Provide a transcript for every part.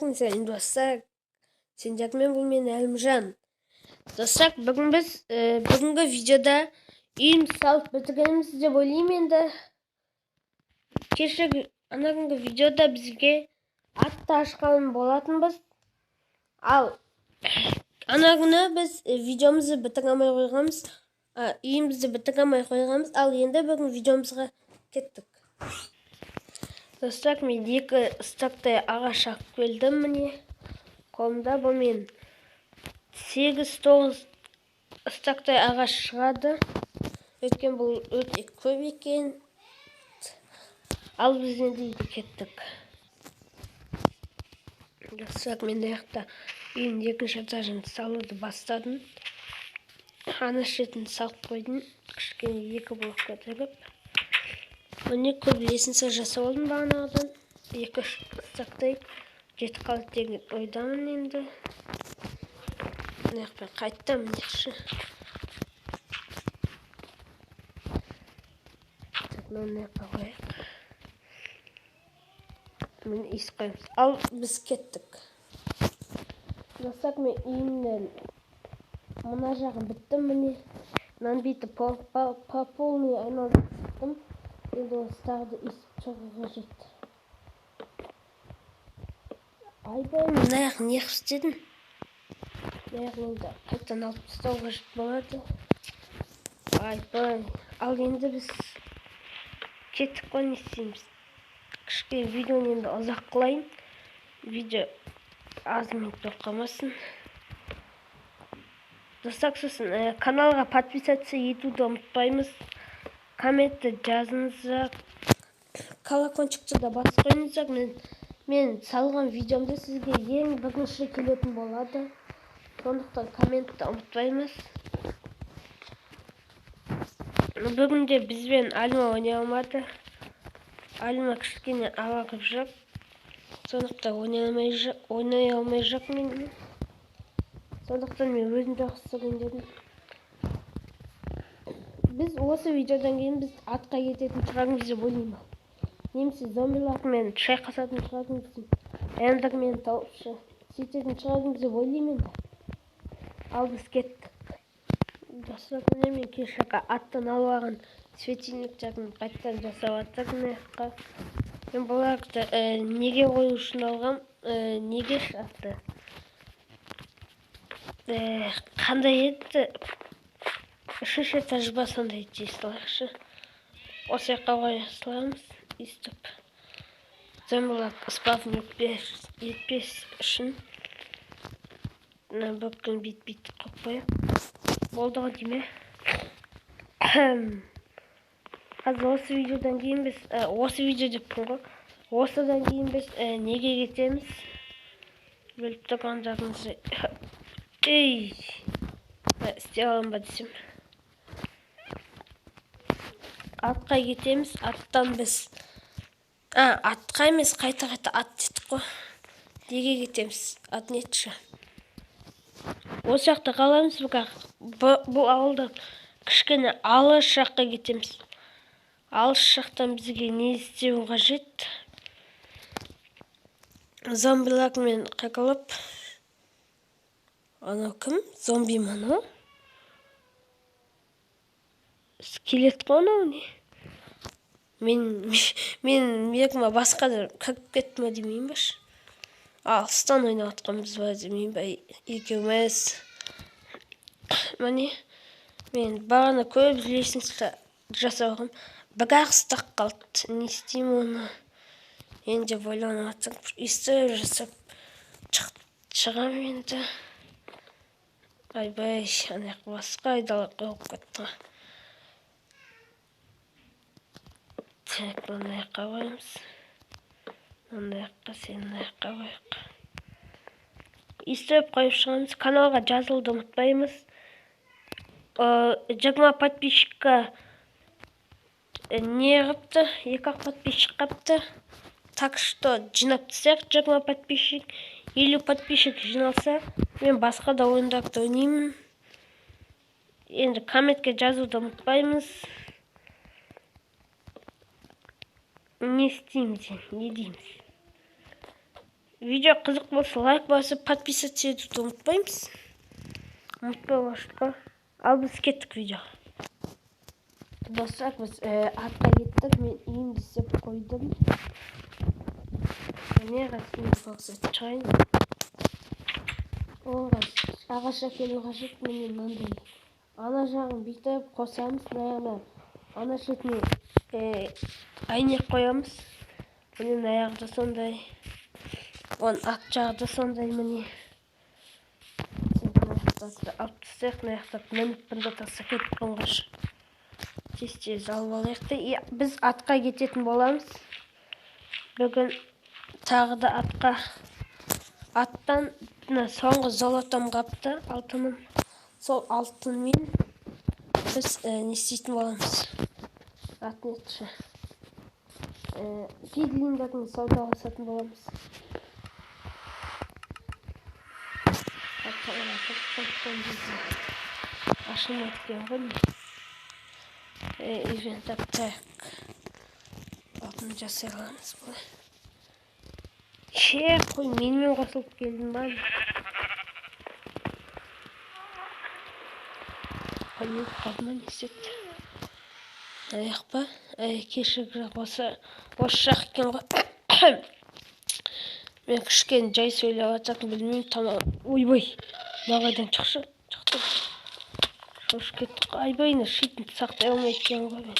Сәлем, достар. Сендермен бұл мен Әлімжан. Достар, бүгін біз бүгінгі видеода үйімізді салып бітіргеніміз деп ойлаймын енді. Кешегі ана күнгі видеода бізге атты ашқан болатынбыз. Ал ана күні біз видеомызды бітіре алмай қойғанбыз, үйімізді бітіре алмай қойғанбыз. Ал енді бүгін видеомызға кеттік. Достар, мен 2 стактай ағаш алып келдім, міне. Қолымда бұл мен 8-9 стактай ағаш шығады. Өйткені бұл өте көп екен. Ал біз енді үйге кеттік. Достар, мен мына жақта үйдің екінші этажын салуды бастадым. Ана шетін салып қойдым. Кішкене 2 блок көтеріп. Міне көп лестница жасап алдым бағанағыдан. 2 стактай жетіп қалды деген ойдамын енді. Мына жақпен қайттым, мінекші. Так, мына жаққа қояйық. Міне иіс қоямыз. Ал біз кеттік. Достар, мен үйімнен мына жағын біттім, міне. Мынаны бүйтіп по полной айналдырып шықтым. Енді осы тағы да иіс шығу қажет. Айбай, мына жағын не қылып істедің? Мына жағын енді қайтадан алып тастау қажет болады. Айбай, ал енді біз кеттік қой, не істейміз? Кішкене видеоны енді ұзақ қылайын. Видео аз минут болып қалмасын. Достар, сосын каналға подписаться етуді ұмытпаймыз. Комментті жазыңыздар, колокольчикті да басып қойыңыздар. Мен салған видеомды сізге ең бірінші келетін болады. Сондықтан комментті ұмытпаймыз. Бүгін де бізбен Альма ойнай алмады. Альма кішкене ауырып жүр. Сондықтан ойнай алмай жүр менімен. Сондықтан мен өзім жақсы түсірейін дедім. Біз осы видеодан кейін біз атқа кететін шығармыз деп ойлаймын. Немесе зомбилармен шайқасатын шығармыз, эндермен тауып сөйтетін шығармыз деп ойлаймын енді. Ал біз кеттік. Достар, міне мен кешегі аттан алып алған светильниктерін қайтадан жасап жатырмын мына жаққа. Мен бұларды неге қою үшін алғам, неге атты? Қандай еді? Үшінші этаж ба сондай дей салайықшы. Осы жаққа қоя саламыз. Өйстіп. Зомбилар спавн етпес үшін мына бүкіл бит-бит қойып қояйық. Болды ғой деймін. Қазір осы видеодан кейін біз, осы видео деппін ғой. Осыдан кейін біз неге кетеміз? Біліп тұрғандарыңыз. Ей! Істей аламын ба десем. Атқа кетеміз, аттан біз. Атқа емес, қайта-қайта ат дедік қой. Неге кетеміз? Ат нетші? Осы жақта қаламыз, бірақ бұл ауылдан кішкене алыс жаққа кетеміз. Алыс жақтан бізге не істеу қажет? Зомбилармен қақалап. Анау кім? Зомби ма анау? Скелет қой анау не? Мен еркіме басқа да кіріп кетті ма демеймін бе? Алыстан ойнап жатқанбыз ба демеймін бе? Екеуміз. Міне, мен бағана көп лестница жасап алғам. Бірақ ұстап қалды. Не істеймін оны? Енді деп ойланып жатсам, өйстіп жасап шығамын енді. Айбай, ана жаққа басқа айдала қойып кетті ғой. Так, мына жаққа қоямыз. Мына жаққа, сен мына жаққа қояйық. Өйстіп қойып шығамыз. Каналға жазылуды ұмытпаймыз. 20 подписчикка не қыпты? 2 ақ подписчик қыпты. Так что жинап тастайық 20 подписчик. 50 подписчик жиналса, мен басқа да ойындарды ойнаймын. Енді комментке жазуды ұмытпаймыз. Не істейміз енді, не дейміз? Видео қызық болса, лайк басып, подписаться етуді ұмытпаймыз. Ұмытпай қой. Ал біз кеттік видеоға. Достар, біз атқа кеттік. Мен үйімді істеп қойдым. Міне қасымда шығайын. Оған ағаш әкелу қажет. Міне мынандай. Ана жағын бүйтіп қосамыз, мына ана шетіне әйнек қоямыз. Міне мына жағы да сондай. Оның арт жағы да сондай міне. Алып тастайық, мына жақтап мініп бұнда тастап кетіп қойғанша. Тез-тез алып алайық та. Біз атқа кететін боламыз. Бүгін тағы да атқа. Аттан мына соңғы золотом қапты, алтыным. Сол алтынмен біз не істейтін боламыз? Атын етші. Пиглиндермен саудаласатын боламыз. Ашылмайды екен ғой. Ивент так. Алтын жасай аламыз былай. Ше, қой, менімен қосылып келдің ба? Қой, өліп қалды ма, не істеді? Аяқ па? Кешегі жақ осы жақ екен ғой. Мен кішкене жай сөйлеп жатсам білмеймін, тамам. Ойбай, мына қайдан шықшы? Шықты. Шошып кеттік. Айбай, мына щитін сақтай алмайды екен ғой мен.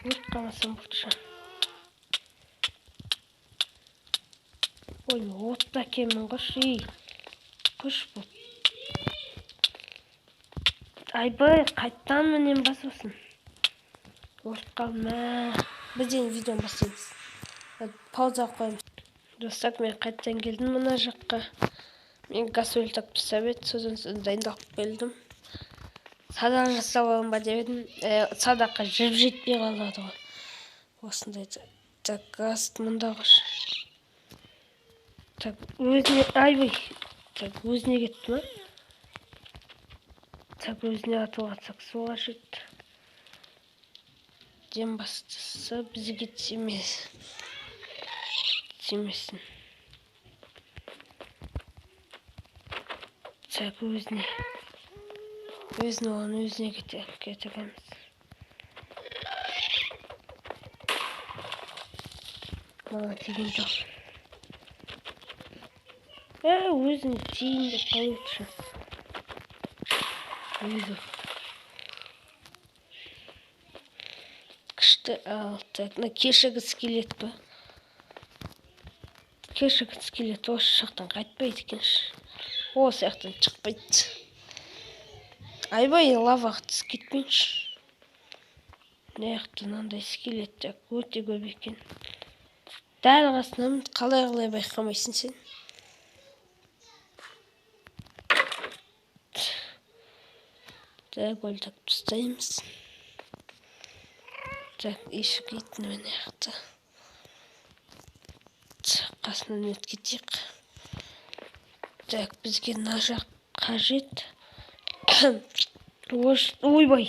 Өліп қалмасам болды. Ой, отта екенмін қойшы, ей. Қош бұл. Айбай, қайттан мінем ба сосын? Өліп қалдым, мә. Біз енді видеоны бастаймыз. Пауза қоямыз. Достар, мен қайттан келдім мына жаққа. Мен газ өлтіріп тастап еді, содан соң дайындалып келдім. Садақ жасап аламын ба деп едім. Садаққа жіп жетпей қалады ғой. Осындай. Так, газ мында қойшы. Так, өзіне, айбай. Так, өзіне кетті ма? Так, өзіне атуға атсақ суға жетті. Дем бастаса бізге тимес. Тимесін. Так, өзіне. Өзіне оған өзіне кетіреміз. Маған тиген жоқ. Өзіне тиін деп қойшы. Өзі. Күшті, ал, так, мына кешегі скелет па? Кешегі скелет осы жақтан қайтпайды екен. Осы жақтан шықпайды. Айбай, лаваға түсіп кетпейінші. Мына жақта мынандай скелеттер өте көп екен. Дәл қасынан қалай-қалай байқамайсың сен? Так, өлтіріп тастаймыз. Так, есік итін мына жақта. Қасынан өтіп кетейік. Так, бізге мына жақ қажет. Ойбай.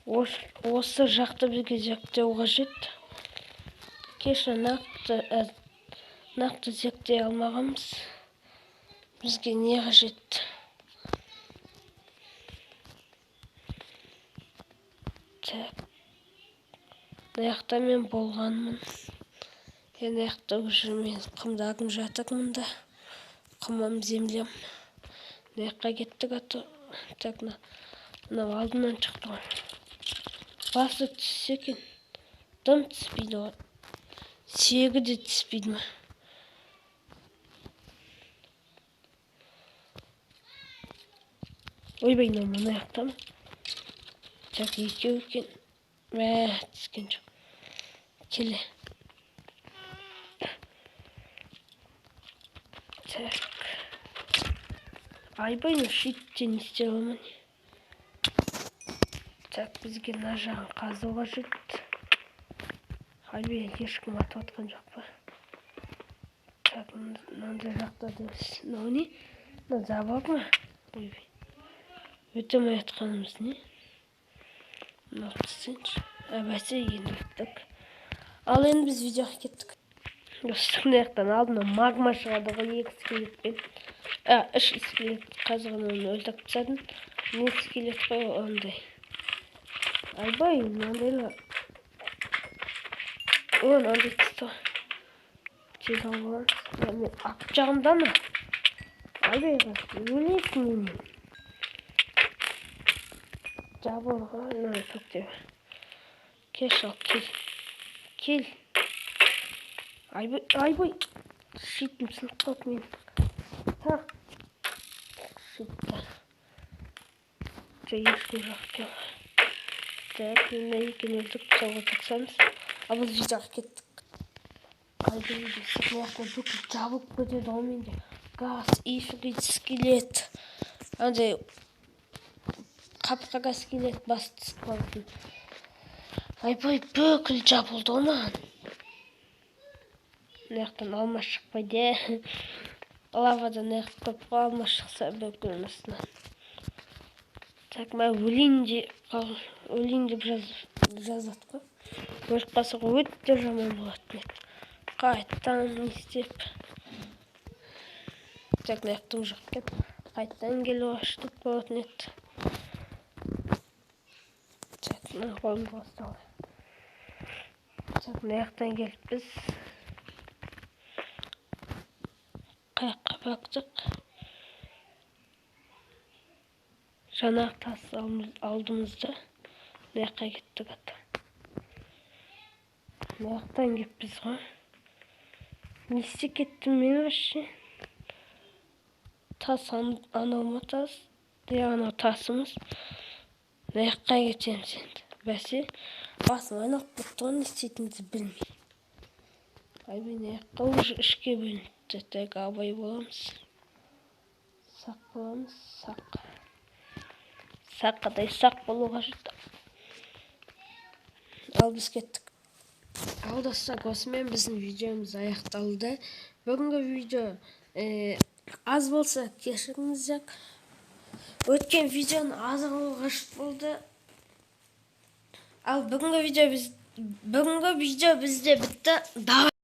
Осы жақты бізге зерттеу қажет. Кеше нақты зерттей алмағанбыз. Бізге не қажет? Так. Мына жақта мен болғанмын. Мына жақта уже мен құмдағым жатыр мұнда. Құмым, землям. Мына жаққа кеттік аты. Так, мынау алдымнан шықты ғой. Басы түссе екен. Дым түспейді ғой. Сүйегі де түспейді ме? Ойбай, мынау мына жақта ма? Так, екеу екен. Мә, түскен жоқ. Келе. Так. Айбай, мына щиттен не істей аламын? Так, бізге мына жағын қазу қажет. Айбай, ешкім атып атқан жоқ па? Так, мынандай жақта да мынау не? Мынау забор ма? Ойбай. Өте алмай жатқанымыз не? Мынау түсінші. Бәсе, енді өттік. Ал енді біз видеоға кеттік. Достар, мына жақтан алдына магма шығады ғой екі скелетпен, үш скелет. Қазір ғана оны өлтіріп тастадым. Не скелет қой ондай? Айбай, мынандайлар. О, мынандай түсті ғой, тез алып аламыз. Мен арт жағымда ма? Айбай, өлесің менен. Жабылға мына көктеп. Кел, шал, кел, кел. Айбай, айбай, щитім сынып қалды менің. Так, щитті ешкім жоқ екен. Так, мына екеуін өлтіріп тастауға тырысамыз. Ал біз видеоға кеттік. Айбай, достар, мына жақтан бүкіл жабылып кетеді ғой менде. Газ, ифрит, скелет, андай қап қара скелет басып түсіп қалатын. Айбай, бүкіл жабылды ғой маған. Мына жақтан алма шықпайды. Лавадан мына жақ көп қой, алма шықса бүкіл астынан. Так, мә, өлейін деп жазады ғой. Өліп қалсақ, өте жаман болатын еді, қайтадан не істеп. Так, мына жақтың жоқ екен, қайтадан келіп аштып болатын еді. Так, мына қолымды ұстап. Так, мына жақтан келіп, біз қай жаққа бақтық? Жаңағы тас алдымызда. Мына жаққа кеттік ата. Мына жақтан келіппіз ғой. Не істеп кеттім мен вообще? Тас анау ма, тас? Иә, анау тасымыз. Мына жаққа кетеміз енді. Бәсе, басым айналып кетті ғой, не істейтінімізді білмей. Айбай, мына жаққа уже үшке бөлініпті. Так, абай боламыз, сақ боламыз, сақ, сақадай сақ болу қажет. Ал біз кеттік. Ал, достар, осымен біздің видеомыз аяқталды. Бүгінгі видео аз болса, кешіріңіздер. Өткен видеоны аз алу қажет болды. Ал бүгінгі видео бізде бітті. Давай.